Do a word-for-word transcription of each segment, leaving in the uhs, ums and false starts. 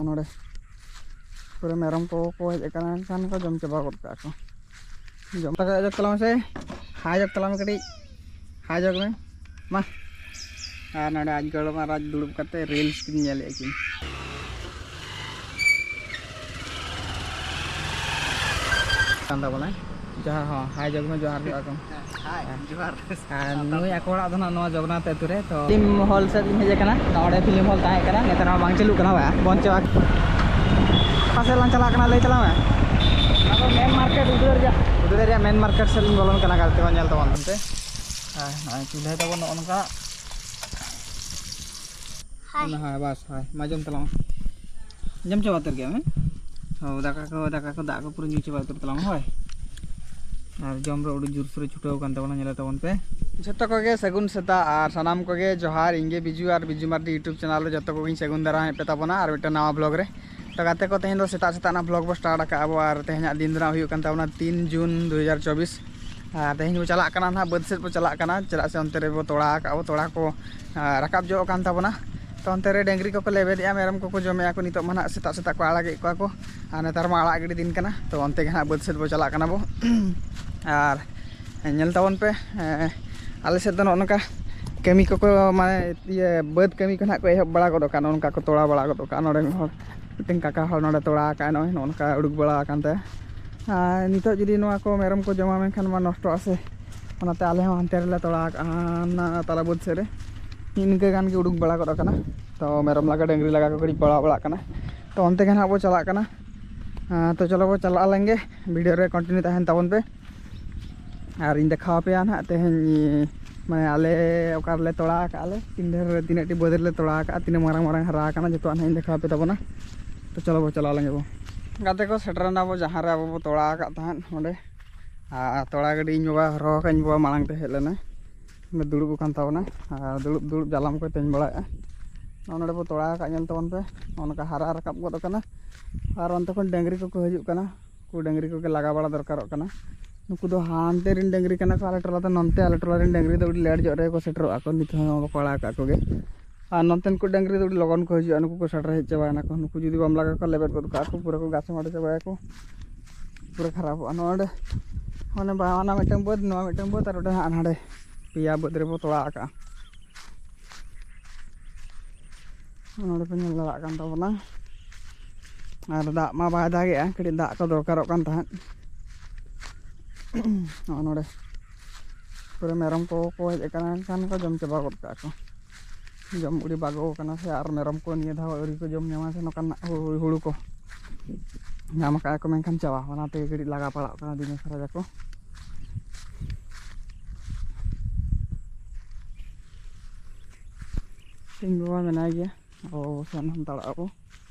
ᱱᱚᱰᱮ ᱯᱩᱨᱟᱹ ᱢᱮᱨᱚᱢ ᱠᱚ ᱠᱚ ᱦᱮᱡ ᱟᱠᱟᱱᱟ, ᱮᱱᱠᱷᱟᱱ ᱠᱚ ᱡᱚᱢ ᱪᱟᱵᱟ ᱜᱚᱫ ᱠᱟᱜᱼᱟ ᱠᱚ᱾ ᱡᱚᱢ ᱛᱟᱠᱟ ᱡᱚᱜ ᱛᱟᱞᱟᱝ ᱢᱮᱥᱮ, ᱦᱟᱭ ᱡᱚᱜ ᱛᱟᱞᱟᱝ ᱢᱮ ᱠᱟᱹᱴᱤᱡ, ᱦᱟᱭ ᱡᱚᱜ ᱢᱮ ᱢᱟ᱾ ᱟᱨ ᱱᱚᱰᱮ ᱟᱡ ᱜᱚᱲᱚᱢ ᱟᱨ ᱟᱡ ᱫᱩᱲᱩᱵ ᱠᱟᱛᱮ ᱨᱤᱞᱥ ᱠᱤᱱ ᱧᱮᱞᱮᱫᱼᱟ ᱠᱤᱱ᱾ ᱠᱟᱱ ᱛᱟᱵᱚᱱᱟᱭ᱾ ᱡᱚᱦᱟᱨ ᱦᱚᱸ, ᱦᱟᱭ ᱡᱚᱜᱽ ᱢᱮ, ᱡᱚᱦᱟᱨ ᱦᱩᱭᱩᱜᱼᱟ ᱠᱚ᱾ ᱦᱟᱭ, ᱡᱚᱦᱟᱨ᱾ ᱟᱨ ᱱᱩᱭ ᱟᱠᱚ ᱚᱲᱟᱜ ᱫᱚ ᱱᱟᱜ ᱱᱚᱣᱟ ᱡᱚᱜᱚᱱᱱᱟᱛᱷ ᱟᱹᱛᱩ ᱨᱮ, ᱛᱚ ᱯᱷᱤᱞᱢ ᱦᱚᱞ ᱥᱮᱫ ᱞᱤᱧ ᱦᱮᱡ ᱟᱠᱟᱱᱟ᱾ ᱱᱚᱰᱮ ᱯᱷᱤᱞᱢ ᱦᱚᱞ ᱛᱟᱦᱮᱸ ᱠᱟᱱᱟ, ᱱᱮᱛᱟᱨ ᱢᱟ ᱵᱟᱝ ᱪᱟᱹᱞᱩᱜ ᱠᱟᱱᱟ, ᱵᱟᱭᱟ ᱵᱚᱱᱫ ᱪᱟᱵᱟ᱾ ᱚᱠᱟ ᱥᱮᱫ ᱞᱟᱝ ᱪᱟᱞᱟᱜ ᱠᱟᱱᱟ ᱞᱟᱹᱭ ᱛᱟᱞᱟᱝ ᱢᱮ᱾ ᱚᱱᱟ ᱫᱚ ᱢᱮᱱ ᱢᱟᱨᱠᱮᱴ ᱩᱫᱩᱜ ᱨᱮᱭᱟᱜ, ᱩᱫᱩᱜ ᱨᱮᱭᱟᱜ ᱢᱮᱱ ᱢᱟᱨᱠᱮᱴ ᱥᱮᱫ ᱞᱤᱧ ᱵᱚᱞᱚᱱ ᱠᱟᱱᱟ, ᱜᱟᱛᱮ ᱠᱚ ᱧᱮᱞ ᱛᱟᱵᱚᱱ ᱯᱮ᱾ ᱦᱮᱸ, ᱱᱚᱜᱼᱚᱭ ᱪᱩᱞᱦᱟᱹ ᱛᱟᱵᱚᱱ ᱱᱚᱜᱼᱚ ᱱᱚᱝᱠᱟ᱾ ᱦᱟᱭ᱾ ᱚᱱᱟ ᱦᱟᱭ, ᱵᱟᱥ, ᱦᱟᱭ᱾ ᱢᱟ ᱡᱚᱢ ᱛᱟᱞᱟᱝ ᱢᱮ᱾ ᱡᱚᱢ ᱪᱟᱵᱟ ᱩᱛᱟᱹᱨ ᱠᱮᱜ ᱟᱢ, ᱦᱮᱸ? ᱦᱳᱭ, ᱫᱟᱠᱟ ᱠᱚ, ᱫᱟᱠᱟ ᱠᱚ, ᱫᱟᱜ ᱠᱚ ᱯᱩᱨᱟᱹ ᱧᱩ ᱪᱟᱵᱟ ᱩᱛᱟᱹᱨ ᱛᱟᱞᱟᱝ ᱢᱮ, ᱦᱳᱭ᱾ ᱟᱨ ᱡᱚᱢ ᱨᱮ ᱟᱹᱰᱤ ᱡᱳᱨᱥᱳᱨᱮ ᱪᱷᱩᱴᱟᱹᱣ ᱟᱠᱟᱱ ᱛᱟᱵᱚᱱᱟ, ᱧᱮᱞᱮ ᱛᱟᱵᱚᱱ ᱯᱮ᱾ ᱡᱷᱚᱛᱚ ᱠᱚᱜᱮ ᱥᱟᱹᱜᱩᱱ ᱥᱮᱛᱟᱜ ᱟᱨ ᱥᱟᱱᱟᱢ ᱠᱚᱜᱮ ᱡᱚᱦᱟᱨ᱾ ᱤᱧ ᱜᱮ ᱵᱤᱡᱩ ᱟᱨ ᱵᱤᱡᱩ ᱢᱟᱨᱰᱤ YouTube ᱪᱮᱱᱮᱞ ᱨᱮ ᱡᱷᱚᱛᱚ ᱠᱚᱜᱮᱧ ᱥᱟᱹᱜᱩᱱ ᱫᱟᱨᱟᱢᱮᱫ ᱯᱮ ᱛᱟᱵᱚᱱᱟ ᱟᱨ ᱢᱤᱫᱴᱮᱱ ᱱᱟᱣᱟ ᱵᱷᱞᱚᱜ ᱨᱮ᱾ ᱛᱚ ᱜᱟᱛᱮ ᱠᱚ, ᱛᱮᱦᱮᱧ ᱫᱚ ᱥᱮᱛᱟᱜ ᱥᱮᱛᱟᱜ ᱨᱮᱱᱟᱜ ᱵᱷᱞᱚᱜ ᱵᱚ ᱥᱴᱟᱨᱴ ᱟᱠᱟᱫᱼᱟ ᱵᱚ ᱟᱨ ᱛᱮᱦᱮᱧᱟᱜ ᱫᱤᱱ ᱫᱚ ᱱᱟᱜ ᱦᱩᱭᱩᱜ ᱠᱟᱱ ᱛᱟᱵᱚᱱᱟ ᱛᱤᱱ ᱡᱩᱱ ᱫᱩ ᱦᱟᱡᱟᱨ ᱪᱚᱵᱵᱤᱥ᱾ ᱟᱨ ᱛᱮᱦᱮᱧ ᱵᱚ ᱪᱟᱞᱟᱜ ᱠᱟᱱᱟ ᱱᱟᱦᱟᱜ ᱵᱟᱹᱫᱽ ᱥᱮᱫ ᱵᱚ ᱪᱟᱞᱟᱜ ᱠᱟᱱᱟ, ᱪᱮᱫᱟᱜ ᱥᱮ ᱚᱱᱛᱮ ᱨᱮᱵᱚ ᱛᱚᱲᱟ ᱟᱠᱟᱫᱼᱟ ᱵᱚ, ᱛᱚᱲᱟ ᱠᱚ, ᱟᱨ ᱨᱟᱠᱟᱵ ᱡᱚᱜ ᱠᱟᱱ ᱛᱟᱵᱚᱱᱟ᱾ ᱛᱚ ᱚᱱᱛᱮ ᱨᱮ ᱰᱟᱹᱝᱨᱤ ᱠᱚᱠᱚ ᱞᱮᱵᱮᱫᱮᱜᱼᱟ, ᱢᱮᱨᱚᱢ ᱠᱚᱠᱚ ᱡᱚᱢᱮᱜᱼᱟ ᱠᱚ, ᱱᱤᱛᱚᱜ ᱢᱟ ᱱᱟᱦᱟᱜ ᱥᱮᱛᱟᱜ ᱥᱮᱛᱟᱜ ᱠᱚ ᱟᱲᱟᱜᱮᱫ ᱠᱚᱣᱟ ᱠᱚ᱾ ᱟᱨ ᱱᱮᱛᱟᱨ ᱢᱟ ᱟᱲᱟᱜ ᱜᱤᱰᱤ ᱫᱤᱱ ᱠᱟᱱᱟ, ᱛᱚ ᱚᱱᱛᱮ ᱜᱮ ᱱᱟᱦᱟᱜ ᱵᱟᱹᱫᱽ ᱥᱮᱫ ᱵᱚ ᱪᱟᱞᱟᱜ ᱠᱟᱱᱟ ᱵᱚ᱾ ᱟᱨ ᱧᱮᱞ ᱛᱟᱵᱚᱱ ᱯᱮ, ᱮᱸ, ᱟᱞᱮ ᱥᱮᱫ ᱫᱚ ᱱᱚᱜᱼᱚ ᱱᱚᱝᱠᱟ ᱠᱟᱹᱢᱤ ᱠᱚᱠᱚ, ᱢᱟᱱᱮ, ᱤᱭᱟᱹ, ᱵᱟᱹᱫᱽ ᱠᱟᱹᱢᱤ ᱠᱚ ᱱᱟᱦᱟᱜ ᱠᱚ ᱮᱦᱚᱵ ᱵᱟᱲᱟ ᱜᱚᱫ ᱠᱟᱜᱼᱟ, ᱱᱚᱜᱼᱚ ᱱᱚᱝᱠᱟ ᱠᱚ ᱛᱚᱲᱟ ᱵᱟᱲᱟ ᱜᱚᱫ ᱠᱟᱜᱼᱟ᱾ ᱱᱚᱰᱮ ᱢᱤᱫ ᱦᱚᱲ, ᱢᱤᱫᱴᱮᱱ ᱠᱟᱠᱟ ᱦᱚᱲ ᱱᱚᱰᱮ ᱛᱚᱲᱟ ᱟᱠᱟᱫᱼᱟᱭ, ᱱᱚᱜᱼᱚᱭ ᱱᱚᱜᱼᱚ ᱱᱚᱝᱠᱟ ᱩᱰᱩᱠ ᱵᱟᱲᱟ ᱟᱠᱟᱱ ᱛᱟᱭᱟ᱾ ᱟᱨ ᱱᱤᱛᱚᱜ ᱡᱩᱫᱤ ᱱᱚᱣᱟ ᱠᱚ ᱢᱮᱨᱚᱢ ᱠᱚ ᱡᱚᱢᱟ ᱢᱮᱱᱠᱷᱟᱱ ᱢᱟ ᱱᱚᱥᱴᱚᱜᱼᱟ ᱥᱮ, ᱚᱱᱟᱛᱮ ᱟᱞᱮ ᱦᱚᱸ ᱦᱟᱱᱛᱮ ᱨᱮᱞᱮ ᱛᱚᱲᱟ ᱟᱠᱟᱫᱼᱟ, ᱦᱟᱱᱟ ᱛᱟᱞᱟ ᱵᱟᱹᱫᱽ ᱥᱮᱫ ᱨᱮ᱾ ᱱᱤᱝᱠᱟᱹ ᱜᱟᱱ ᱜᱮ ᱩᱰᱩᱠ ᱵᱟᱲᱟ ᱜᱚᱫ ᱟᱠᱟᱱᱟ᱾ ᱛᱚ ᱢᱮᱨᱚᱢ ᱞᱟᱜᱟ ᱰᱟᱹᱝᱨᱤ ᱞᱟᱜᱟ ᱠᱚ ᱠᱟᱹᱴᱤᱡ ᱯᱟᱲᱟᱣ ᱵᱟᱲᱟᱜ ᱠᱟᱱᱟ᱾ ᱛᱚ ᱚᱱᱛᱮ ᱜᱮ ᱱᱟᱦᱟᱜ ᱵᱚ ᱪᱟᱞᱟᱜ ᱠᱟᱱᱟ᱾ ᱟᱨ ᱛᱚ ᱪᱚᱞᱚ ᱵᱚ ᱪᱟᱞᱟᱜ ᱞᱮᱱ ᱜᱮ, ᱵᱷᱤᱰᱤᱭᱳ ᱨᱮ ᱠᱚᱱᱴᱤᱱᱤᱭᱩ ᱛᱟᱦᱮᱱ ᱛᱟᱵᱚᱱ ᱯᱮ᱾ ᱟᱨ ᱤᱧ ᱫᱮᱠᱷᱟᱣ ᱟᱯᱮᱭᱟ ᱱᱟᱦᱟᱜ ᱛᱮᱦᱮᱧ, ᱢᱟᱱᱮ, ᱟᱞᱮ ᱚᱠᱟ ᱨᱮᱞᱮ ᱛᱚᱲᱟ ᱟᱠᱟᱫᱼᱟ ᱞᱮ, ᱛᱤᱱ ᱰᱷᱮᱨ, ᱛᱤᱱᱟᱹᱜ ᱴᱤ ᱵᱟᱹᱫᱽ ᱨᱮᱞᱮ ᱛᱚᱲᱟ ᱟᱠᱟᱫᱼᱟ, ᱛᱤᱱᱟᱹᱜ ᱢᱟᱨᱟᱝ ᱢᱟᱨᱟᱝ ᱦᱟᱨᱟ ᱟᱠᱟᱱᱟ, ᱡᱚᱛᱚᱣᱟᱜ ᱱᱟᱦᱟᱜ ᱤᱧ ᱫᱮᱠᱷᱟᱣ ᱟᱯᱮ ᱛᱟᱵᱚᱱᱟ᱾ ᱛᱚ ᱪᱚᱞᱚ ᱵᱚ ᱪᱟᱞᱟᱣ ᱞᱮᱱ ᱜᱮ ᱵᱚ᱾ ᱜᱟᱛᱮ ᱠᱚ, ᱥᱮᱴᱮᱨ ᱮᱱᱟ ᱵᱚ ᱡᱟᱦᱟᱸ ᱨᱮ ᱟᱵᱚ ᱵᱚ ᱛᱚᱲᱟ ᱟᱠᱟᱫ ᱛᱟᱦᱮᱸᱫ ᱚᱸᱰᱮ᱾ ᱟᱨ ᱛᱚᱲᱟ ᱜᱟᱹᱰᱤ ᱤᱧ ᱵᱟᱵᱟ ᱦᱚᱨᱦᱚ ᱟᱠᱟᱫ, ᱤᱧ ᱵᱟᱵᱟ ᱢᱟᱲᱟᱝ ᱛᱮ ᱦᱮᱡ ᱞᱮᱱᱟᱭ᱾ ᱚᱸᱰᱮ ᱫᱩᱲᱩᱵ ᱟᱠᱟᱱ ᱛᱟᱵᱚᱱᱟ᱾ ᱟᱨ ᱫᱩᱲᱩᱵ ᱫᱩᱲᱩᱵ ᱡᱟᱞᱟᱢ ᱠᱚᱭ ᱛᱮᱧ ᱵᱟᱲᱟᱭᱮᱫᱼᱟ᱾ ᱱᱚᱜᱼᱚ ᱱᱚᱰᱮ ᱵᱚ ᱛᱚᱲᱟ ᱟᱠᱟᱫ, ᱧᱮᱞ ᱛᱟᱵᱚᱱ ᱯᱮ᱾ ᱱᱚᱜᱼᱚ ᱱᱚᱝᱠᱟ ᱦᱟᱨᱟ ᱨᱟᱠᱟᱵ ᱜᱚᱫ ᱟᱠᱟᱱᱟ᱾ ᱟᱨ ᱚᱱᱛᱮ ᱠᱷᱚᱱ ᱰᱟᱹᱝᱨᱤ ᱠᱚᱠᱚ ᱦᱤᱡᱩᱜ ᱠᱟᱱᱟ᱾ ᱩᱱᱠᱩ ᱰᱟᱹᱝᱨᱤ ᱠᱚᱜᱮ ᱞᱟᱜᱟ ᱵᱟᱲᱟ ᱫᱚᱨᱠᱟᱨᱚᱜ ᱠᱟᱱᱟ᱾ ᱱᱩᱠᱩ ᱫᱚ ᱦᱟᱱᱛᱮ ᱨᱮᱱ ᱰᱟᱹᱝᱨᱤ ᱠᱟᱱᱟ ᱠᱚ, ᱟᱞᱮ ᱴᱚᱞᱟ ᱫᱚ ᱱᱚᱱᱛᱮ, ᱟᱞᱮ ᱴᱚᱞᱟ ᱨᱮᱱ ᱰᱟᱹᱝᱨᱤ ᱫᱚ ᱟᱹᱰᱤ ᱞᱮᱴ ᱧᱚᱜ ᱨᱮᱜᱮ ᱠᱚ ᱥᱮᱴᱮᱨᱚᱜᱼᱟ ᱠᱚ, ᱱᱤᱛ ᱦᱚᱸ ᱵᱟᱠᱚ ᱟᱲᱟᱜ ᱟᱠᱟᱫ ᱠᱚᱜᱮ᱾ ᱟᱨ ᱱᱚᱛᱮᱱ ᱠᱚ ᱰᱟᱹᱝᱨᱤ ᱫᱚ ᱟᱹᱰᱤ ᱞᱚᱜᱚᱱ ᱠᱚ ᱦᱤᱡᱩᱜᱼᱟ, ᱱᱩᱠᱩ ᱠᱚ ᱥᱮᱴᱮᱨ ᱦᱮᱡ ᱪᱟᱵᱟᱭᱮᱱᱟ ᱠᱚ᱾ ᱱᱩᱠᱩ ᱡᱩᱫᱤ ᱵᱟᱢ ᱞᱟᱜᱟ ᱠᱚᱣᱟ, ᱞᱮᱵᱮᱫ ᱜᱚᱫ ᱠᱟᱜᱼᱟ ᱠᱚ, ᱯᱩᱨᱟᱹ ᱠᱚ ᱜᱷᱟᱥᱮ ᱢᱟᱰᱮ ᱪᱟᱵᱟᱭᱟᱠᱚ, ᱯᱩᱨᱟᱹ ᱠᱷᱟᱨᱟᱯᱚᱜᱼᱟ᱾ ᱱᱚᱰᱮ ᱢᱟᱱᱮ ᱵᱟ-, ᱚᱱᱟ ᱢᱤᱫᱴᱟᱝ ᱵᱟᱹᱫᱽ, ᱱᱚᱣᱟ ᱢᱤᱫᱴᱟᱝ ᱵᱟᱹᱫᱽ, ᱟᱨ ᱚᱸᱰᱮ ᱦᱟᱸᱜ ᱱᱟᱰᱮ ᱯᱮᱭᱟ ᱵᱟᱹᱫᱽ ᱨᱮᱵᱚ ᱛᱚᱲᱟ ᱟᱠᱟᱜᱼᱟ᱾ ᱱᱚᱰᱮ ᱯᱮ ᱧᱮᱞ ᱫᱟᱲᱮᱭᱟᱜ ᱠᱟᱱ ᱛᱟᱵᱚᱱᱟ᱾ ᱟᱨ ᱫᱟᱜ ᱢᱟ ᱵᱟᱭ ᱫᱟᱜᱮᱜᱼᱟ, ᱠᱟᱹᱴᱤᱡ ᱫᱟᱜ ᱠᱚ ᱫᱚᱨᱠᱟᱨᱚᱜ ᱠᱟᱱ ᱛᱟᱦᱮᱸᱫ᱾ ᱱᱚᱜᱼᱚ ᱱᱚᱰᱮ ᱯᱩᱨᱟᱹ ᱢᱮᱨᱚᱢ ᱠᱚ ᱠᱚ ᱦᱮᱡ ᱟᱠᱟᱱᱟ, ᱮᱱᱠᱷᱟᱱ ᱠᱚ ᱡᱚᱢ ᱪᱟᱵᱟ ᱜᱚᱫ ᱠᱟᱜᱼᱟ ᱠᱚ᱾ ᱡᱚᱢ ᱟᱹᱰᱤ ᱵᱟᱜᱚ ᱟᱠᱟᱱᱟ ᱥᱮ, ᱟᱨ ᱢᱮᱨᱚᱢ ᱠᱚ ᱱᱤᱭᱟᱹ ᱫᱷᱟᱣ ᱟᱹᱣᱨᱤ ᱠᱚ ᱡᱚᱢ ᱧᱟᱢᱟ ᱥᱮ ᱱᱚᱝᱠᱟᱱᱟᱜ ᱦᱩ-, ᱦᱩᱲᱩ ᱠᱚ ᱧᱟᱢ ᱟᱠᱟᱫᱼᱟ ᱠᱚ, ᱢᱮᱱᱠᱷᱟᱱ ᱪᱟᱵᱟ, ᱚᱱᱟ ᱛᱮᱜᱮ ᱠᱟᱹᱴᱤᱡ ᱞᱟᱜᱟ ᱯᱟᱲᱟᱜ ᱠᱟᱱᱟ ᱫᱤᱱᱟᱹ ᱥᱟᱨᱟ ᱡᱟᱠᱚ᱾ ᱤᱧ ᱵᱟᱵᱟ ᱢᱮᱱᱟᱭ ᱜᱮᱭᱟ, ᱟᱵᱚ ᱥᱮᱱ ᱦᱟᱛᱟᱲᱚᱜ ᱟᱵᱚ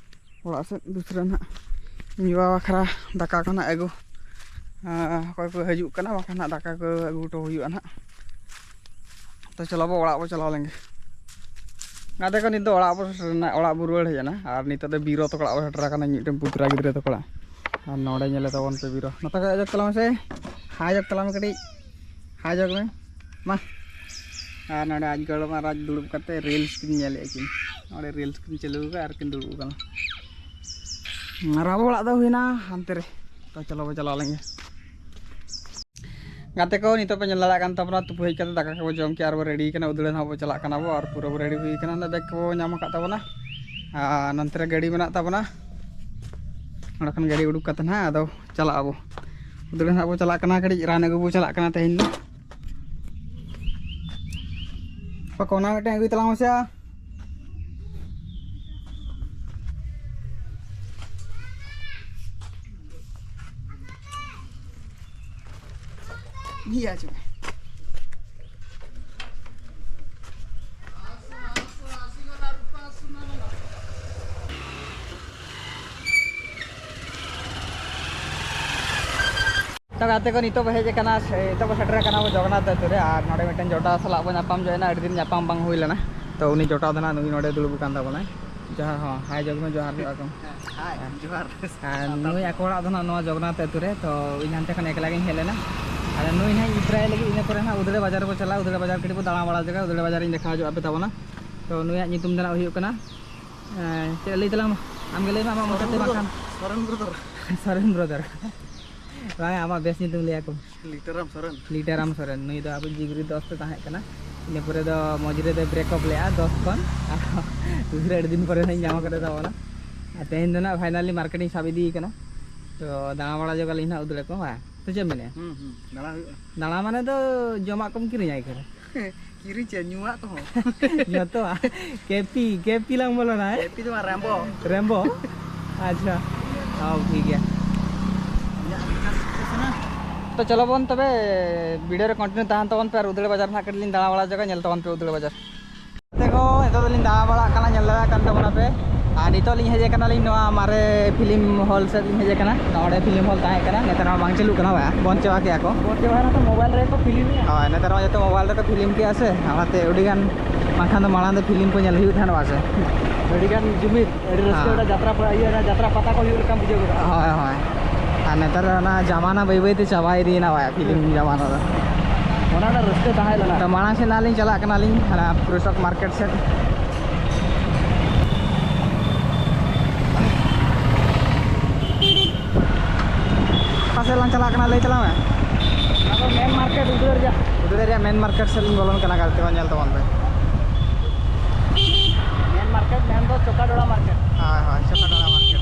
ᱚᱲᱟᱜ ᱥᱮᱫ ᱫᱩᱥᱨᱟᱹ ᱱᱟᱦᱟᱜ᱾ ᱤᱧ ᱵᱟᱵᱟ ᱵᱟᱠᱷᱨᱟ ᱫᱟᱠᱟ ᱠᱚ ᱱᱟᱦᱟᱜ ᱟᱹᱜᱩ, ᱟᱨ ᱚᱠᱚᱭ ᱠᱚ ᱦᱤᱡᱩᱜ ᱠᱟᱱᱟ, ᱵᱟᱠᱷᱟᱱ ᱱᱟᱦᱟᱜ ᱫᱟᱠᱟ ᱠᱚ ᱟᱹᱜᱩ ᱦᱚᱴᱚ ᱦᱩᱭᱩᱜᱼᱟ ᱱᱟᱦᱟᱜ᱾ ᱛᱚ ᱪᱚᱞᱚ ᱵᱚ ᱚᱲᱟᱜ ᱵᱚ ᱪᱟᱞᱟᱣ ᱞᱮᱱᱜᱮ᱾ ᱜᱟᱛᱮ ᱠᱚ, ᱱᱤᱛ ᱫᱚ ᱚᱲᱟᱜ ᱵᱚ ᱥᱮᱴᱮᱨ ᱮᱱᱟ, ᱚᱲᱟᱜ ᱵᱚ ᱨᱩᱣᱟᱹᱲ ᱦᱮᱡ ᱮᱱᱟ᱾ ᱟᱨ ᱱᱤᱛᱚᱜ ᱫᱚ ᱵᱤᱨᱚ ᱛᱟᱠᱚ ᱚᱲᱟᱜ ᱵᱚ ᱥᱮᱴᱮᱨ ᱟᱠᱟᱱᱟ, ᱢᱤᱫᱴᱮᱱ ᱯᱩᱛᱨᱟ ᱜᱤᱫᱽᱨᱟᱹ ᱛᱟᱠᱚ ᱚᱲᱟᱜ᱾ ᱟᱨ ᱱᱚᱰᱮ ᱧᱮᱞᱮ ᱛᱟᱵᱚᱱ ᱯᱮ ᱵᱤᱨᱚ, ᱱᱚᱛᱮ ᱠᱷᱚᱱ ᱚᱡᱚᱜ ᱛᱟᱞᱟᱝ ᱢᱮᱥᱮ, ᱦᱟᱭ ᱚᱡᱚᱜ ᱛᱟᱞᱟᱝ ᱢᱮ ᱠᱟᱹᱴᱤᱡ᱾ ᱦᱟᱭ ᱚᱡᱚᱜ ᱢᱮ ᱢᱟ᱾ ᱟᱨ ᱱᱚᱰᱮ ᱟᱡ ᱜᱚᱲᱚᱢ ᱟᱨ ᱟᱡ ᱫᱩᱲᱩᱵ ᱠᱟᱛᱮ reels ᱠᱤᱱ ᱧᱮᱞᱮᱫᱼᱟ ᱠᱤᱱ᱾ ᱱᱚᱰᱮ reels ᱠᱤᱱ ᱪᱟᱹᱞᱩ ᱟᱠᱟᱫᱼᱟ ᱟᱨ ᱠᱤᱱ ᱫᱩᱲᱩᱵ ᱟᱠᱟᱱᱟ᱾ ᱟᱨ ᱟᱵᱚ ᱚᱲᱟᱜ ᱫᱚ ᱦᱩᱭᱱᱟ ᱦᱟᱱᱛᱮ ᱨᱮ᱾ ᱛᱚ ᱪᱚᱞᱚ ᱵᱚ ᱪᱟᱞᱟᱣ ᱞᱮᱱ ᱜᱮ᱾ ᱜᱟᱛᱮ ᱠᱚ, ᱱᱤᱛᱚᱜ ᱯᱮ ᱧᱮᱞ ᱫᱟᱲᱮᱭᱟᱜ ᱠᱟᱱ ᱛᱟᱵᱚᱱᱟ, ᱛᱩᱯᱩ ᱦᱮᱡ ᱠᱟᱛᱮ ᱫᱟᱠᱟ ᱠᱚᱵᱚ ᱡᱚᱢ ᱠᱮᱜᱼᱟ ᱟᱨ ᱵᱚ ready ᱠᱟᱱᱟ᱾ ᱩᱫᱽᱲᱟᱹ ᱱᱟᱦᱟᱜ ᱵᱚ ᱪᱟᱞᱟᱜ ᱠᱟᱱᱟ ᱵᱚ, ᱟᱨ ᱯᱩᱨᱟᱹ ᱵᱚ ready ᱦᱩᱭ ᱠᱟᱱᱟ᱾ ᱚᱸᱰᱮ bag ᱠᱚᱵᱚ ᱧᱟᱢ ᱟᱠᱟᱫ ᱛᱟᱵᱚᱱᱟ, ᱟᱨ ᱱᱚᱱᱛᱮ ᱨᱮ ᱜᱟᱹᱰᱤ ᱢᱮᱱᱟᱜ ᱛᱟᱵᱚᱱᱟ᱾ ᱚᱸᱰᱮ ᱠᱷᱚᱱ ᱜᱟᱹᱰᱤ ᱩᱰᱩᱠ ᱠᱟᱛᱮ ᱱᱟᱦᱟᱜ ᱟᱫᱚ ᱪᱟᱞᱟᱜ ᱟᱵᱚ᱾ ᱩᱫᱽᱲᱟᱹ ᱱᱟᱦᱟᱜ ᱵᱚ ᱪᱟᱞᱟᱜ ᱠᱟᱱᱟ, ᱠᱟᱹᱴᱤᱡ ᱨᱟᱱ ᱟᱹᱜᱩ ᱵᱚ ᱪᱟᱞᱟᱜ ᱠᱟᱱᱟ ᱛᱮᱦᱮᱧ ᱫᱚ᱾ ᱯᱟᱠᱚ ᱚᱱᱟ ᱢᱤᱫᱴᱟᱝ ᱟᱹᱜᱩᱭ ᱛᱟᱞᱟᱝ ᱢᱮᱥᱮ᱾ ᱜᱮᱭᱟ ᱪᱮ? ᱛᱚ ᱜᱟᱛᱮ ᱠᱚ, ᱱᱤᱛᱚᱜ ᱵᱚ ᱦᱮᱡ ᱟᱠᱟᱱᱟ, ᱥᱮ ᱱᱤᱛᱚᱜ ᱵᱚ ᱥᱮᱴᱮᱨ ᱟᱠᱟᱱᱟ ᱵᱚ ᱡᱚᱜᱚᱱᱱᱟᱛᱷ ᱟᱹᱛᱩ ᱨᱮ᱾ ᱟᱨ ᱱᱚᱰᱮ ᱢᱤᱫᱴᱮᱱ ᱡᱚᱴᱟᱣ ᱥᱟᱞᱟᱜ ᱵᱚ ᱧᱟᱯᱟᱢ ᱡᱚᱭᱮᱱᱟ, ᱟᱹᱰᱤ ᱫᱤᱱ ᱧᱟᱯᱟᱢ ᱵᱟᱝ ᱦᱩᱭ ᱞᱮᱱᱟ᱾ ᱛᱚ ᱩᱱᱤ ᱡᱚᱴᱟᱣ ᱫᱚ ᱱᱟᱦᱟᱜ ᱱᱩᱭ ᱱᱚᱰᱮ ᱫᱩᱲᱩᱵ ᱟᱠᱟᱱ ᱛᱟᱵᱚᱱᱟᱭ᱾ ᱡᱚᱦᱟᱨ, ᱦᱚᱸ, ᱦᱟᱭ ᱡᱚᱜᱽ ᱢᱮ, ᱡᱚᱦᱟᱨ ᱜᱮ᱾ ᱦᱟᱭ, ᱡᱚᱦᱟᱨ᱾ ᱟᱨ ᱱᱩᱭ ᱟᱠᱚ ᱚᱲᱟᱜ ᱫᱚ ᱱᱟᱦᱟᱜ ᱱᱚᱣᱟ ᱡᱚᱜᱚᱱᱱᱟᱛᱷ ᱟᱹᱛᱩ ᱨᱮ, ᱛᱚ ᱤᱧ ᱦᱟᱱᱛᱮ ᱠᱷᱚᱱ ᱮᱠᱞᱟ ᱜᱤᱧ ᱦᱮᱡ ᱞᱮᱱᱟ᱾ ᱟᱫᱚ ᱱᱩᱭ ᱱᱟᱦᱟᱜ ᱤᱧ ᱤᱫᱤ ᱛᱚᱨᱟᱭ ᱞᱟᱹᱜᱤᱫ, ᱤᱱᱟᱹ ᱯᱚᱨᱮ ᱱᱟᱦᱟᱜ ᱩᱫᱽᱲᱟᱹ ᱵᱟᱡᱟᱨ ᱨᱮᱵᱚ ᱪᱟᱞᱟᱜᱼᱟ, ᱩᱫᱽᱲᱟᱹ ᱵᱟᱡᱟᱨ ᱠᱟᱹᱴᱤᱡ ᱵᱚ ᱫᱟᱬᱟ ᱵᱟᱲᱟ ᱡᱟᱭᱜᱟ, ᱩᱫᱽᱲᱟᱹ ᱵᱟᱡᱟᱨ ᱤᱧ ᱫᱮᱠᱷᱟᱣ ᱦᱚᱪᱚ ᱟᱯᱮ ᱛᱟᱵᱚᱱᱟ᱾ ᱛᱚ, ᱱᱩᱭᱟᱜ ᱧᱩᱛᱩᱢ ᱫᱚ ᱱᱟᱜ ᱦᱩᱭᱩᱜ ᱠᱟᱱᱟ, ᱮᱸ, ᱪᱮᱫ ᱞᱟᱹᱭ ᱛᱟᱞᱟᱝ ᱢᱟ? ᱟᱢ ᱜᱮ ᱞᱟᱹᱭ ᱢᱮ ᱟᱢᱟᱜ ᱢᱚᱪᱟ ᱛᱮ ᱵᱟᱝᱠᱷᱟᱱ᱾ ᱥᱚᱨᱮᱱ ᱵᱨᱚᱫᱚᱨ᱾ ᱥᱚᱨᱮᱱ ᱵᱨᱚᱫᱚᱨ᱾ ᱵᱟᱝ, ᱟᱢᱟᱜ ᱵᱮᱥ ᱧᱩᱛᱩᱢ ᱞᱟᱹᱭ ᱟᱠᱚ ᱢᱮ᱾ ᱞᱤᱴᱟᱨᱟᱢ ᱥᱚᱨᱮᱱ᱾ ᱞᱤᱴᱟᱨᱟᱢ ᱥᱚᱨᱮᱱ, ᱱᱩᱭ ᱫᱚ ᱟᱵᱚ ᱡᱤᱜᱽᱨᱤ ᱫᱚᱥᱛᱮ ᱛᱟᱦᱮᱸ ᱠᱟᱱᱟ᱾ ᱤᱱᱟᱹ ᱯᱚᱨᱮ ᱫᱚ ᱢᱚᱡᱽ ᱨᱮ ᱫᱚ break up ᱞᱮᱜᱼᱟ ᱫᱚᱥ ᱠᱷᱚᱱ᱾ ᱟᱨ ᱩᱭᱦᱟᱹᱨ ᱟᱹᱰᱤ ᱫᱤᱱ ᱯᱚᱨᱮ ᱱᱟᱜ ᱤᱧ ᱧᱟᱢ ᱟᱠᱟᱫᱮ ᱛᱟᱵᱚᱱᱟ᱾ ᱟᱨ ᱛᱮᱦᱮᱧ ᱫᱚ ᱱᱟᱜ finally market ᱤᱧ ᱥᱟᱵ ᱤᱫᱤᱭᱮ ᱠᱟᱱᱟ᱾ ᱛᱚ, ᱫᱟᱬᱟ ᱵᱟᱲᱟ ᱡᱚᱜᱟᱞᱤᱧ ᱱᱟᱜ ᱩᱫᱽᱲᱟᱹ ᱠᱚ, ᱵᱟᱝ? ᱥᱮ ᱪᱮᱫ ᱮᱢ ᱢᱮᱱᱮᱫᱼᱟ? ᱦᱩᱸ, ᱦᱩᱸ, ᱫᱟᱬᱟ ᱦᱩᱭᱩᱜᱼᱟ᱾ ᱫᱟᱬᱟ ᱢᱟᱱᱮ ᱫᱚ ᱡᱚᱢᱟᱜ ᱠᱚᱢ ᱠᱤᱨᱤᱧᱟ ᱮᱠᱟᱞ᱾ ᱠᱤᱨᱤᱧ ᱪᱮᱫ, ᱧᱩᱣᱟᱜ ᱠᱚᱦᱚᱸ᱾ ᱡᱚᱛᱚᱣᱟᱜ᱾ ᱠᱮᱯᱤ, ᱠᱮᱯᱤ ᱞᱟᱝ ᱵᱚᱞᱚᱱᱟ, ᱦᱮᱸ? ᱠᱮᱯᱤ ᱫᱚ ᱵᱟᱝ, ᱨᱮᱢᱵᱚ᱾ ᱨᱮᱢᱵᱚ? ᱟᱪᱪᱷᱟ᱾ ᱦᱚᱸ, ᱴᱷᱤᱠ ᱜᱮᱭᱟ᱾ ᱤᱧᱟᱹᱜ ᱢᱤᱫᱴᱟᱝ success ᱮᱱᱟ᱾ ᱛᱚ, ᱪᱚᱞᱚ ᱵᱚᱱ ᱛᱚᱵᱮ video ᱨᱮ continue ᱛᱟᱦᱮᱱ ᱛᱟᱵᱚᱱ ᱯᱮ ᱟᱨ ᱩᱫᱽᱲᱟᱹ ᱵᱟᱡᱟᱨ ᱱᱟᱜ ᱠᱟᱹᱴᱤᱡ ᱞᱤᱧ ᱫᱟᱬᱟ ᱵᱟᱲᱟ ᱡᱟᱭᱜᱟ ᱧᱮᱞ ᱛᱟᱵᱚᱱ ᱯᱮ ᱩᱫᱽᱲᱟᱹ ᱵᱟᱡᱟᱨ᱾ ᱜᱟᱛᱮ ᱠᱚ, ᱱᱤᱛᱚᱜ ᱫᱚᱞᱤᱧ ᱫᱟᱬᱟ ᱵᱟᱲᱟᱜ ᱠᱟᱱᱟ, ᱧᱮᱞ ᱫᱟᱲᱮᱭᱟᱜ ᱠᱟᱱ ᱛᱟᱵᱚᱱᱟᱯᱮ᱾ ᱟᱨ ᱱᱤᱛᱚᱜ ᱞᱤᱧ ᱦᱮᱡ ᱟᱠᱟᱱᱟᱞᱤᱧ ᱱᱚᱣᱟ ᱢᱟᱨᱮ film hall ᱥᱮᱫ ᱞᱤᱧ ᱦᱮᱡ ᱟᱠᱟᱱᱟ᱾ ᱱᱚᱰᱮ film hall ᱛᱟᱦᱮᱸ ᱠᱟᱱᱟ, ᱱᱮᱛᱟᱨ ᱢᱟ ᱵᱟᱝ ᱪᱟᱹᱞᱩᱜ ᱠᱟᱱᱟ, ᱵᱟᱝ? ᱵᱚᱱᱫ ᱪᱟᱵᱟ ᱠᱮᱜᱼᱟ ᱠᱚ᱾ ᱵᱚᱱᱫ ᱪᱟᱵᱟᱭᱮᱱᱟ ᱛᱚ, mobile ᱨᱮᱜᱮ ᱠᱚ film ᱮᱜᱼᱟ᱾ ᱦᱳᱭ, ᱱᱮᱛᱟᱨ ᱢᱟ ᱡᱚᱛᱚ mobile ᱨᱮᱠᱚ film ᱠᱮᱜᱼᱟ ᱥᱮ, ᱚᱱᱟᱛᱮ ᱟᱹᱰᱤᱜᱟᱱ, ᱵᱟᱝᱠᱷᱟᱱ ᱫᱚ ᱢᱟᱲᱟᱝ ᱫᱚ film ᱠᱚ ᱧᱮᱞ ᱦᱩᱭᱩᱜ ᱛᱟᱦᱮᱱᱟ, ᱵᱟᱝ ᱥᱮ? ᱟᱹᱰᱤᱜᱟᱱ ᱡᱩᱢᱤᱫ, ᱟᱹᱰᱤ ᱨᱟᱹᱥᱠᱟᱹ, ᱦᱮᱸ᱾ ᱚᱱᱟ ᱡᱟᱛᱨᱟ ᱯᱟ-, ᱤᱭᱟᱹ, ᱚᱱᱟ ᱡᱟᱛᱨᱟ ᱯᱟᱛᱟ ᱠᱚ ᱦᱩᱭᱩᱜ ᱞᱮᱠᱟᱢ ᱵᱩᱡᱷᱟᱹᱣ ᱜᱚᱫᱟ᱾ ᱦᱳᱭ, ᱦᱳᱭ᱾ ᱟᱨ ᱱᱮᱛᱟᱨ ᱚᱱᱟ ᱡᱟᱢᱟᱱᱟ ᱵᱟᱹᱭ ᱵᱟᱹᱭ ᱛᱮ ᱪᱟᱵᱟ ᱤᱫᱤᱭᱮᱱᱟ, ᱵᱟᱭᱟ, film ᱡᱟᱢᱟᱱᱟ ᱫᱚ᱾ ᱚᱱᱟ ᱨᱮᱱᱟᱜ ᱨᱟᱹᱥᱠᱟᱹ ᱛᱟᱦᱮᱸ ᱞᱮᱱᱟ᱾ ᱛᱚ, ᱢᱟᱲᱟᱝ ᱥᱮᱫ ᱱᱟᱦᱟᱜ ᱞᱤᱧ ᱪᱟᱞᱟᱜ ᱠᱟᱱᱟᱞᱤᱧ, ᱦᱟᱱᱟ ᱠᱨᱤᱥᱚᱠ market ᱥᱮᱫ᱾ ᱚᱠᱟ ᱥᱮᱫ ᱞᱟᱝ ᱪᱟᱞᱟᱜ ᱠᱟᱱᱟ, ᱞᱟᱹᱭ ᱛᱟᱞᱟᱝ ᱢᱮ᱾ ᱚᱱᱟ ᱫᱚ main market ᱩᱫᱽᱲᱟᱹ ᱨᱮᱭᱟᱜ᱾ ᱩᱫᱽᱲᱟᱹ ᱨᱮᱭᱟᱜ main market ᱥᱮᱫ ᱞᱤᱧ ᱵᱚᱞᱚᱱ ᱠᱟᱱᱟ, ᱜᱟᱛᱮ ᱠᱚ, ᱧᱮᱞ ᱛᱟᱵᱚᱱ ᱯᱮ᱾ Main market ᱢᱮᱱᱫᱚ ᱪᱚᱠᱟᱰᱚᱲᱟ market᱾ ᱦᱳᱭ, ᱦᱳᱭ, ᱪᱚᱠᱟᱰᱚᱲᱟ market᱾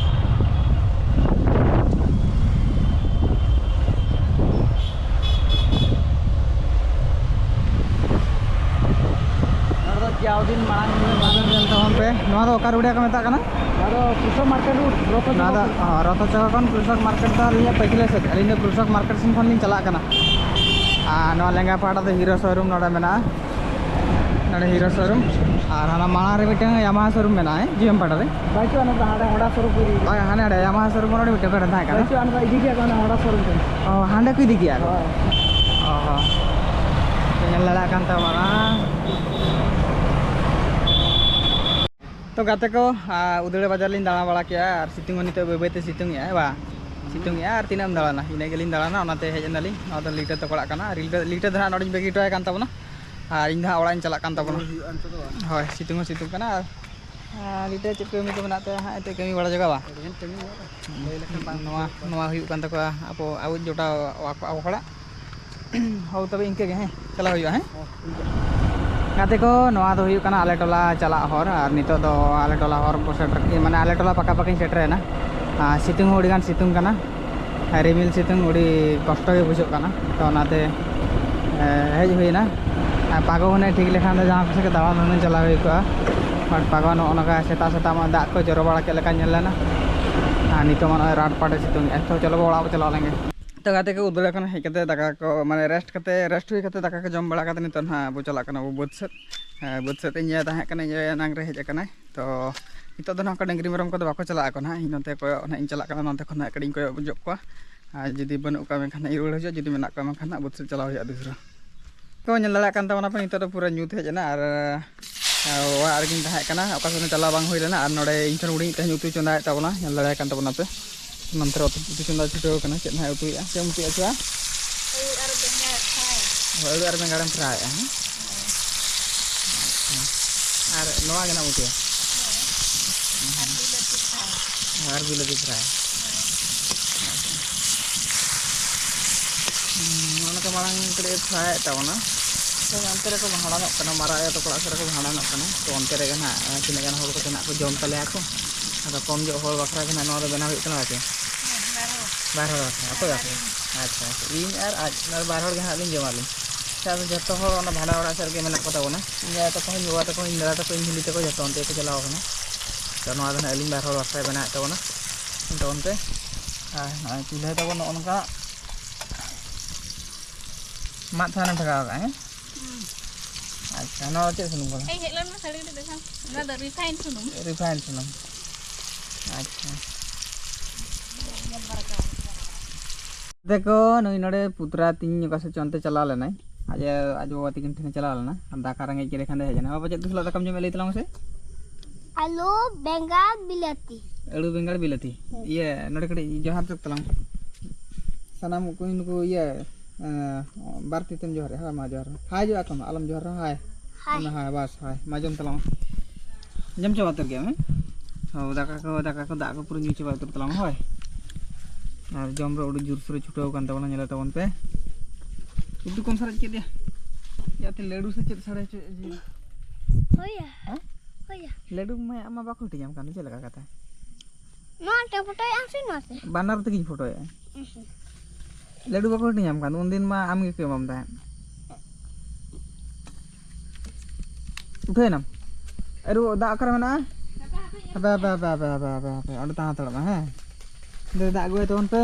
ᱱᱚᱰᱮ ᱫᱚ ᱡᱟᱣ ᱫᱤᱱ ᱢᱟᱲᱟᱝ ᱧᱮᱞ ᱛᱟᱵᱚᱱ ᱯᱮ᱾ ᱱᱚᱣᱟ ᱫᱚ ᱚᱠᱟ road ᱠᱚ ᱢᱮᱛᱟᱜ ᱠᱟᱱᱟ? ᱱᱚᱣᱟ ᱫᱚ ᱠᱨᱤᱥᱚᱠ market road, ᱨᱚᱛᱷᱚ ᱱᱚᱣᱟ ᱫᱚ, ᱪᱚᱠ᱾ ᱦᱚᱸ, ᱨᱚᱛᱷᱚ ᱪᱚᱠ ᱠᱷᱚᱱ ᱠᱨᱤᱥᱚᱠ market ᱫᱚ ᱟᱹᱞᱤᱧᱟᱜ ᱯᱟᱹᱪᱷᱞᱟᱹ ᱥᱮᱫ, ᱟᱹᱞᱤᱧ ᱫᱚ ᱠᱨᱤᱥᱚᱠ market ᱥᱮᱫ ᱠᱷᱚᱱ ᱞᱤᱧ ᱪᱟᱞᱟᱜ ᱠᱟᱱᱟ᱾ ᱟᱨ ᱱᱚᱣᱟ ᱞᱮᱸᱜᱟ ᱯᱟᱦᱴᱟ ᱫᱚ Hero showroom ᱱᱚᱰᱮ ᱢᱮᱱᱟᱜᱼᱟ᱾ ᱱᱚᱰᱮ Hero showroom᱾ ᱟᱨ ᱦᱟᱱᱟ ᱢᱟᱲᱟᱝ ᱨᱮ ᱢᱤᱫᱴᱟᱝ Yamaha showroom ᱢᱮᱱᱟᱜᱼᱟ, ᱦᱮᱸ, ᱡᱤ ᱮᱢ ᱯᱟᱦᱴᱟ ᱨᱮ᱾ ᱵᱟᱹᱪᱩᱜᱼᱟ, ᱱᱚᱛᱮ ᱦᱟᱸᱰᱮ ᱦᱚᱸᱰᱟ ᱥᱩᱨ ᱠᱚ ᱤᱫᱤ ᱠᱮᱫᱟ᱾ ᱦᱳᱭ, ᱦᱟᱱᱮ ᱦᱟᱸᱰᱮ Yamaha showroom ᱱᱚᱰᱮ ᱢᱤᱫᱴᱟᱝ ᱚᱠᱟᱨᱮ ᱛᱟᱦᱮᱸ ᱠᱟᱱᱟ? ᱵᱟᱹᱪᱩᱜᱼᱟ, ᱱᱚᱛᱮ ᱤᱫᱤ ᱠᱮᱫᱟ ᱠᱚ, ᱦᱟᱸᱰᱮ ᱦᱚᱸᱰᱟ showroom ᱴᱷᱮᱱ᱾ ᱚ, ᱦᱟᱸᱰᱮ ᱠᱚ ᱤᱫᱤ ᱠᱮᱫᱟ ᱠᱚ? ᱦᱳᱭ᱾ ᱚ ᱦᱚᱸ᱾ ᱧᱮᱞ ᱫᱟᱲᱮᱭᱟᱜ ᱠᱟᱱ ᱛᱟᱵᱚᱱᱟ᱾ ᱛᱚ ᱜᱟᱛᱮ ᱠᱚ, ᱟᱨ ᱩᱫᱽᱲᱟᱹ ᱵᱟᱡᱟᱨ ᱞᱤᱧ ᱫᱟᱬᱟ ᱵᱟᱲᱟ ᱠᱮᱜᱼᱟ ᱟᱨ ᱥᱤᱛᱩᱝ ᱦᱚᱸ ᱱᱤᱛᱚᱜ ᱵᱟᱹᱭ ᱵᱟᱹᱭ ᱛᱮ ᱥᱤᱛᱩᱝ ᱮᱜᱼᱟᱭ, ᱵᱟᱝ? ᱥᱤᱛᱩᱝ ᱮᱜᱼᱟ ᱟᱨ ᱛᱤᱱᱟᱹᱜ ᱮᱢ ᱫᱟᱬᱟᱱᱟ? ᱤᱱᱟᱹ ᱜᱮᱞᱤᱧ ᱫᱟᱬᱟᱱᱟ, ᱚᱱᱟᱛᱮ ᱦᱮᱡ ᱮᱱᱟᱞᱤᱧ᱾ ᱱᱚᱣᱟ ᱫᱚ ᱞᱤᱴᱟᱹ ᱛᱟᱠᱚ ᱚᱲᱟᱜ ᱠᱟᱱᱟ᱾ ᱟᱨ ᱞᱤᱴᱟᱹ, ᱞᱤᱴᱟᱹ ᱫᱚ ᱦᱟᱸᱜ ᱱᱚᱰᱮᱧ ᱵᱟᱹᱜᱤ ᱦᱚᱴᱚ ᱟᱭ ᱠᱟᱱ ᱛᱟᱵᱚᱱᱟ᱾ ᱟᱨ ᱤᱧ ᱫᱚ ᱦᱟᱸᱜ ᱚᱲᱟᱜ ᱤᱧ ᱪᱟᱞᱟᱜ ᱠᱟᱱ ᱛᱟᱵᱚᱱᱟ᱾ ᱦᱩᱭᱩᱜᱼᱟ ᱱᱤᱛᱚᱜ ᱫᱚ ᱵᱟᱝ? ᱦᱳᱭ, ᱥᱤᱛᱩᱝ ᱦᱚᱸ ᱥᱤᱛᱩᱝ ᱠᱟᱱᱟ᱾ ᱟᱨ ᱟᱨ ᱱᱤᱛᱚᱜ ᱪᱮᱫ ᱠᱟᱹᱢᱤ ᱠᱚ ᱢᱮᱱᱟᱜ ᱛᱟᱭᱟ ᱦᱟᱸᱜ, ᱮᱱᱛᱮᱫ ᱠᱟᱹᱢᱤ ᱵᱟᱲᱟ ᱡᱟᱭᱜᱟ ᱵᱟᱝ? ᱟᱹᱰᱤᱜᱟᱱ ᱠᱟᱹᱢᱤ ᱢᱮᱱᱟᱜᱼᱟ᱾ ᱱᱚᱣᱟ ᱱᱚᱣᱟ ᱦᱩᱭᱩᱜ ᱠᱟᱱ ᱛᱟᱠᱚᱣᱟ ᱟᱵᱚ ᱟᱹᱣᱩᱡ ᱡᱚᱴᱟᱣ ᱟᱠᱚ ᱟᱵᱚ ᱦᱚᱲᱟᱜ᱾ ᱦᱳ, ᱛᱚᱵᱮ ᱤᱱᱠᱟᱹ ᱜᱮ, ᱦᱮᱸ, ᱪᱟᱞᱟᱣ ᱦᱩᱭᱩᱜᱼᱟ, ᱦᱮᱸ᱾ ᱜᱟᱛᱮ ᱠᱚ, ᱱᱚᱣᱟ ᱫᱚ ᱦᱩᱭᱩᱜ ᱠᱟᱱᱟ ᱟᱞᱮ ᱴᱚᱞᱟ ᱪᱟᱞᱟᱜ ᱦᱚᱨ, ᱟᱨ ᱱᱤᱛᱚᱜ ᱫᱚ ᱟᱞᱮ ᱴᱚᱞᱟ ᱦᱚᱨ ᱵᱚ ᱥᱮᱴᱮᱨ, ᱢᱟᱱᱮ ᱟᱞᱮ ᱴᱚᱞᱟ ᱯᱟᱠᱟ ᱯᱟᱠᱤᱧ ᱥᱮᱴᱮᱨᱮᱱᱟ᱾ ᱟᱨ ᱥᱤᱛᱩᱝ ᱦᱚᱸ ᱟᱹᱰᱤᱜᱟᱱ ᱥᱤᱛᱩᱝ ᱠᱟᱱᱟ, ᱟᱨ ᱨᱤᱢᱤᱞ ᱥᱤᱛᱩᱝ ᱟᱹᱰᱤ ᱠᱚᱥᱴᱚ ᱜᱮ ᱵᱩᱡᱷᱟᱹᱜ ᱠᱟᱱᱟ, ᱛᱚ ᱚᱱᱟᱛᱮ, ᱮ, ᱦᱮᱡ ᱦᱩᱭᱮᱱᱟ᱾ ᱟᱨ ᱯᱟᱜᱚ ᱦᱩᱱᱟᱹᱝ ᱴᱷᱤᱠ ᱞᱮᱠᱷᱟᱱ ᱫᱚ ᱡᱟᱦᱟᱸ ᱠᱚ ᱥᱮᱫ ᱜᱮ ᱫᱟᱬᱟᱱ ᱦᱩᱱᱟᱹᱝ ᱪᱟᱞᱟᱣ ᱦᱩᱭ ᱠᱚᱜᱼᱟ, but ᱯᱟᱜᱚ ᱱᱚᱜᱼᱚ ᱱᱚᱝᱠᱟ ᱥᱮᱛᱟᱜ ᱥᱮᱛᱟᱜ ᱢᱟ ᱫᱟᱜ ᱠᱚ ᱡᱚᱨᱚ ᱵᱟᱲᱟ ᱠᱮᱫ ᱞᱮᱠᱟ ᱧᱮᱞ ᱞᱮᱱᱟ, ᱟᱨ ᱱᱤᱛᱚᱜ ᱢᱟ ᱱᱚᱜᱼᱚᱭ ᱨᱟᱴ ᱯᱟᱴᱮ ᱥᱤᱛᱩᱝ ᱮᱫ᱾ ᱛᱚ ᱪᱚᱞᱚ ᱵᱚ ᱚᱲᱟᱜ ᱵᱚ ᱪᱟᱞᱟᱣ ᱞᱮᱱ ᱜᱮ᱾ ᱛᱚ ᱜᱟᱛᱮ ᱠᱚ ᱩᱫᱟᱹᱲ ᱟᱠᱟᱱᱟ, ᱦᱮᱡ ᱠᱟᱛᱮ ᱫᱟᱠᱟ ᱠᱚ, ᱢᱟᱱᱮ ᱨᱮᱥᱴ ᱠᱟᱛᱮ, ᱨᱮᱥᱴ ᱦᱩᱭ ᱠᱟᱛᱮ ᱫᱟᱠᱟ ᱠᱚ ᱡᱚᱢ ᱵᱟᱲᱟ ᱠᱟᱛᱮ ᱱᱤᱛᱚᱜ ᱱᱟᱦᱟᱜ ᱵᱚ ᱪᱟᱞᱟᱜ ᱠᱟᱱᱟ ᱵᱚ ᱵᱟᱹᱫᱽ ᱥᱮᱫ᱾ ᱦᱮᱸ, ᱵᱟᱹᱫᱽ ᱥᱮᱫ ᱤᱧ ᱟᱭᱳ ᱛᱟᱦᱮᱸ ᱠᱟᱱᱟ, ᱤᱧ ᱟᱭᱳ ᱮᱱᱟᱝ ᱨᱮ ᱦᱮᱡ ᱟᱠᱟᱱᱟᱭ᱾ ᱛᱚ ᱱᱤᱛᱚᱜ ᱫᱚ ᱱᱚᱝᱠᱟ ᱰᱟᱹᱝᱨᱤ ᱢᱮᱨᱚᱢ ᱠᱚᱫᱚ ᱵᱟᱠᱚ ᱪᱟᱞᱟᱜ ᱟᱠᱚ ᱱᱟᱦᱟᱜ, ᱤᱧ ᱱᱚᱛᱮ ᱠᱚᱭᱚᱜ ᱱᱟᱦᱟᱜ ᱤᱧ ᱪᱟᱞᱟᱜ ᱠᱟᱱᱟ, ᱱᱚᱛᱮ ᱠᱷᱚᱱ ᱱᱟᱦᱟᱜ ᱠᱟᱹᱴᱤᱡ ᱤᱧ ᱠᱚᱭᱚᱜ ᱡᱚᱜ ᱠᱚᱣᱟ᱾ ᱟᱨ ᱡᱩᱫᱤ ᱵᱟᱹᱱᱩᱜ ᱠᱚᱣᱟ ᱢᱮᱱᱠᱷᱟᱱ ᱱᱟᱦᱟᱜ ᱤᱧ ᱨᱩᱣᱟᱹᱲ ᱦᱤᱡᱩᱜᱼᱟ, ᱡᱩᱫᱤ ᱢᱮᱱᱟᱜ ᱠᱚᱣᱟ ᱢᱮᱱᱠᱷᱟᱱ ᱱᱟᱦᱟᱜ ᱵᱟᱹᱫᱽ ᱥᱮᱫ ᱪᱟᱞᱟᱣ ᱦᱩᱭᱩᱜᱼᱟ ᱫᱚᱥᱨᱟ᱾ ᱛᱚ ᱧᱮᱞ ᱫᱟᱲᱮᱭᱟᱜ ᱠᱟᱱ ᱛᱟᱵᱚᱱᱟ ᱯᱮ, ᱱᱤᱛᱚᱜ ᱫᱚ ᱯᱩᱨᱟᱹ ᱧᱩᱛ ᱦᱮᱡ ᱮᱱᱟ ᱟᱨ, ᱟᱨ ᱚᱲᱟᱜ ᱨᱮᱜᱮᱧ ᱛᱟᱦᱮᱸ ᱠᱟᱱᱟ, ᱚᱠᱟ ᱥᱮᱫ ᱦᱚᱸ ᱪᱟᱞᱟᱣ ᱵᱟᱝ ᱦᱩᱭ ᱞᱮᱱᱟ᱾ ᱟᱨ ᱱᱚᱰᱮ ᱤᱧ ᱠᱷᱚᱱ ᱦᱩᱰᱤᱧ ᱛᱮᱦᱮᱧ ᱩᱛᱩᱭ ᱪᱚᱸᱫᱟᱭᱮᱫ ᱛᱟᱵᱚᱱᱟ, ᱧᱮᱞ ᱫᱟᱲᱮᱭᱟᱜ ᱠᱟᱱ ᱛᱟᱵᱚᱱᱟ ᱯᱮ᱾ ᱱᱚᱱᱛᱮ ᱨᱮ ᱩᱛᱩ ᱪᱚᱸᱫᱟ ᱪᱷᱩᱴᱟᱹᱣ ᱠᱟᱱᱟ᱾ ᱪᱮᱫ ᱦᱟᱸᱜ ᱮ ᱩᱛᱩᱭᱮᱫᱼᱟ, ᱪᱮᱫ ᱮᱢ ᱩᱛᱩᱭᱮᱫᱼᱟ ᱥᱮ? ᱟᱹᱞᱩ ᱟᱨ ᱵᱮᱸᱜᱟᱲ ᱯᱷᱨᱟᱭ᱾ ᱦᱳᱭ, ᱟᱹᱞᱩ ᱟᱨ ᱵᱮᱸᱜᱟᱲᱮᱢ ᱯᱷᱨᱟᱭᱮᱫᱼᱟ, ᱦᱮᱸ? ᱟᱪᱪᱷᱟ᱾ ᱟᱨ ᱱᱚᱣᱟ ᱜᱮ ᱱᱟᱜ ᱩᱛᱩᱭᱟ? ᱦᱳᱭ᱾ ᱟᱨ ᱵᱤᱞᱟᱹᱛᱤ ᱯᱷᱨᱟᱭ᱾ ᱦᱩᱸ, ᱱᱚᱜᱼᱚ ᱱᱚᱝᱠᱟ ᱢᱟᱲᱟᱝ ᱠᱟᱹᱴᱤᱡ ᱮ ᱯᱷᱨᱟᱭᱮᱫ ᱛᱟᱵᱚᱱᱟ᱾ ᱛᱚ ᱚᱱᱛᱮ ᱨᱮᱠᱚ ᱵᱷᱟᱸᱰᱟᱱᱚᱜ ᱠᱟᱱᱟ, ᱢᱟᱨᱟᱝ ᱟᱭᱳ ᱛᱟᱠᱚ ᱚᱲᱟᱜ ᱥᱮᱫ ᱨᱮᱠᱚ ᱵᱷᱟᱸᱰᱟᱱᱚᱜ ᱠᱟᱱᱟ᱾ ᱛᱚ ᱚᱱᱛᱮ ᱨᱮᱜᱮ ᱱᱟᱜ ᱛᱤᱱᱟᱹᱜ ᱜᱟᱱ ᱦᱚᱲ ᱠᱚ ᱛᱮᱱᱟᱜ ᱠᱚ ᱡᱚᱢ ᱛᱟᱞᱮᱭᱟ ᱠᱚ᱾ ᱟᱫᱚ ᱠᱚᱢ ᱧᱚᱜ ᱦᱚᱲ ᱵᱟᱠᱷᱨᱟ ᱜᱮ ᱱᱟᱜ ᱱᱚᱣᱟ ᱫᱚ ᱵᱮᱱᱟᱣ ᱦᱩᱭᱩᱜ ᱠᱟᱱᱟ ᱵᱟᱪᱮ? ᱵᱟᱨ ᱦᱚᱲ᱾ ᱵᱟᱨ ᱦᱚᱲ ᱵᱟᱠᱷᱨᱟ, ᱟᱯᱮ ᱵᱟᱯᱮ? ᱟᱪᱪᱷᱟ, ᱟᱪᱪᱷᱟ, ᱤᱧ ᱟᱨ ᱟᱡ, ᱟᱨ ᱵᱟᱨ ᱦᱚᱲ ᱜᱮ ᱦᱟᱸᱜ ᱞᱤᱧ ᱡᱚᱢᱟᱞᱤᱧ᱾ ᱪᱮᱫᱟᱜ ᱥᱮ ᱡᱚᱛᱚ ᱦᱚᱲ ᱚᱱᱟ ᱵᱷᱟᱸᱰᱟᱱ ᱚᱲᱟᱜ ᱥᱮᱫ ᱨᱮᱜᱮ ᱢᱮᱱᱟᱜ ᱠᱚ ᱛᱟᱵᱚᱱᱟ᱾ ᱤᱧ ᱟᱭᱳ ᱛᱟᱠᱚ ᱦᱚᱸ, ᱤᱧ ᱵᱟᱵᱟ ᱛᱟᱠᱚ ᱦᱚᱸ, ᱤᱧ ᱫᱟᱫᱟ ᱛᱟᱠᱚ, ᱤᱧ ᱦᱤᱞᱤ ᱛᱟᱠᱚ ᱡᱚᱛᱚ ᱚᱱᱛᱮ ᱜᱮᱠᱚ ᱪᱟᱞᱟᱣ ᱠᱟᱱᱟ᱾ ᱛᱚ ᱱᱚᱣᱟ ᱫᱚ ᱱᱟᱜ ᱟᱹᱞᱤᱧ ᱵᱟᱨ ᱦᱚᱲ ᱵᱟᱠᱷᱨᱟ ᱵᱮᱱᱟᱣᱮᱫ ᱛᱟᱵᱚᱱᱟ᱾ ᱛᱚ ᱚᱱᱛᱮ, ᱟᱨ ᱱᱚᱜᱼᱚᱭ ᱪᱩᱞᱦᱟᱹ ᱛᱟᱵᱚᱱ ᱱᱚᱜᱼᱚ ᱱᱚᱝᱠᱟ ᱢᱟᱫ ᱛᱷᱟᱱᱮᱢ ᱴᱷᱟᱠᱟᱣ ᱠᱟᱜᱼᱟ, ᱦᱮᱸ? ᱦᱩᱸ᱾ ᱟᱪᱪᱷᱟ, ᱱᱚᱣᱟ ᱫᱚ ᱪᱮᱫ ᱥᱩᱱᱩᱢ ᱠᱟᱱᱟ? ᱮᱭ, ᱦᱮᱡ ᱞᱮᱱ ᱢᱮ, ᱥᱟᱹᱲᱤ ᱠᱟᱹᱴᱤᱡ ᱫᱮᱠᱷᱟᱣ᱾ ᱱᱚᱣᱟ ᱫᱚ ᱨᱤᱯᱷᱟᱭᱤᱱ ᱥᱩᱱᱩᱢ᱾ ᱨᱤᱯᱷᱟᱭᱤᱱ ᱥᱩᱱᱩᱢ᱾ ᱟᱪᱪᱷᱟ᱾ ᱫᱮᱠᱚ, ᱱᱩᱭ ᱱᱚᱰᱮ ᱯᱩᱛᱨᱟ ᱛᱤᱧ ᱚᱠᱟ ᱥᱮᱫ ᱪᱚ ᱚᱱᱛᱮ ᱪᱟᱞᱟᱣ ᱞᱮᱱᱟᱭ᱾ ᱟᱡ, ᱟᱡ ᱵᱟᱵᱟ ᱛᱟᱹᱠᱤᱱ ᱴᱷᱮᱱᱮ ᱪᱟᱞᱟᱣ ᱞᱮᱱᱟ᱾ ᱟᱨ ᱫᱟᱠᱟ ᱨᱮᱸᱜᱮᱡ ᱠᱮᱫᱮ ᱠᱷᱟᱱ ᱫᱚ ᱦᱮᱡ ᱮᱱᱟ᱾ ᱵᱟᱵᱟ, ᱪᱮᱫ ᱩᱛᱩ ᱥᱟᱞᱟᱜ ᱫᱟᱠᱟᱢ ᱡᱚᱢᱮᱫ, ᱞᱟᱹᱭ ᱛᱟᱞᱟᱝ ᱢᱮᱥᱮ? ᱟᱹᱞᱩ, ᱵᱮᱸᱜᱟᱲ, ᱵᱤᱞᱟᱹᱛᱤ᱾ ᱟᱹᱞᱩ, ᱵᱮᱸᱜᱟᱲ, ᱵᱤᱞᱟᱹᱛᱤ᱾ ᱦᱮᱸ᱾ ᱤᱭᱟᱹ, ᱱᱚᱰᱮ ᱠᱟᱹᱴᱤᱡ ᱡᱚᱦᱟᱨ ᱪᱚᱜ ᱛᱟᱞᱟᱝ ᱢᱮ᱾ ᱥᱟᱱᱟᱢ ᱠᱚ ᱱᱩᱠᱩ ᱤᱭᱟᱹ ᱮᱸ, ᱵᱟᱨ ᱛᱤ ᱛᱮᱢ ᱡᱚᱦᱟᱨᱮᱜᱼᱟ᱾ ᱦᱳᱭ, ᱢᱟ ᱡᱚᱦᱟᱨ ᱢᱮ᱾ ᱦᱟᱭ ᱡᱚᱦᱟᱨ ᱠᱚᱢ, ᱟᱞᱚᱢ ᱡᱚᱦᱟᱨ ᱨᱮᱦᱚᱸ ᱦᱟᱭ᱾ ᱦᱟᱭ᱾ ᱚᱱᱟ ᱦᱟᱭ, ᱵᱟᱥ, ᱦᱟᱭ᱾ ᱢᱟ ᱡᱚᱢ ᱛᱟᱞᱟᱝ ᱢᱮ᱾ ᱡᱚᱢ ᱪᱟᱵᱟ ᱩᱛᱟᱹᱨ ᱠᱮᱫ ᱢᱮ᱾ ᱦᱳᱭ, ᱫᱟᱠᱟ ᱠᱚ, ᱫᱟᱠᱟ ᱠᱚ, ᱫᱟᱜ ᱠᱚ ᱯᱩᱨᱟᱹ ᱧᱩ ᱪᱟᱵᱟ ᱩᱛᱟᱹᱨ ᱛᱟᱞᱟᱝ ᱢᱮ, ᱦᱳᱭ᱾ ᱟᱨ ᱡᱚᱢ ᱨᱮ ᱟᱹᱰᱤ ᱡᱳᱨᱥᱳᱨᱮ ᱪᱷᱩᱴᱟᱹᱣ ᱟᱠᱟᱱ ᱛᱟᱵᱚᱱᱟ, ᱧᱮᱞᱮ ᱛᱟᱵᱚᱱ ᱯᱮ᱾ ᱩᱛᱩ ᱠᱚᱢ ᱥᱟᱨᱮᱡ ᱠᱮᱫ ᱭᱟ? ᱭᱟᱛᱮ ᱞᱟᱹᱰᱩ ᱥᱮ ᱪᱮᱫ ᱥᱟᱰᱮ ᱦᱚᱪᱚᱭᱮᱫ ᱡᱤᱞ? ᱦᱳᱭ ᱭᱟ᱾ ᱦᱮᱸ? ᱦᱳᱭ ᱭᱟ᱾ ᱞᱟᱹᱰᱩ ᱢᱟ ᱟᱢ ᱢᱟ ᱵᱟᱠᱚ ᱦᱟᱹᱴᱤᱧᱟᱢ ᱠᱟᱱ ᱫᱚ, ᱪᱮᱫ ᱞᱮᱠᱟ ᱠᱟᱛᱷᱟ? ᱱᱚᱣᱟ ᱴᱷᱮᱱ ᱯᱷᱳᱴᱳᱭ ᱟᱢ ᱥᱮ ᱱᱚᱣᱟ ᱛᱮ? ᱵᱟᱱᱟᱨ ᱛᱮᱜᱮᱧ ᱯᱷᱳᱴᱳᱭᱟ᱾ ᱩᱸᱦᱩ᱾ ᱞᱟᱹᱰᱩ ᱵᱟᱠᱚ ᱦᱟᱹᱴᱤᱧᱟᱢ ᱠᱟᱱ, ᱩᱱᱫᱤᱱ ᱢᱟ ᱟᱢ ᱜᱮᱠᱚ ᱮᱢᱟᱢ ᱛᱟᱦᱮᱸᱫ᱾ ᱩᱴᱷᱟᱹᱣᱮᱱᱟᱢ? ᱟᱨᱩ ᱫᱟᱜ ᱚᱠᱟᱨᱮ ᱢᱮᱱᱟᱜᱼᱟ? ᱦᱟᱯᱮ, ᱦᱟᱯᱮ, ᱦᱟᱯᱮ, ᱦᱟᱯᱮ, ᱦᱟᱯᱮ, ᱦᱟᱯᱮ, ᱚᱸᱰᱮ ᱛᱟᱦᱮᱸ ᱦᱟᱛᱟᱲᱚᱜ ᱢᱮ, ᱦᱮᱸ? ᱚᱸᱰᱮ ᱫᱟᱜ ᱟᱹᱜᱩᱭ ᱛᱟᱵᱚᱱ ᱯᱮ᱾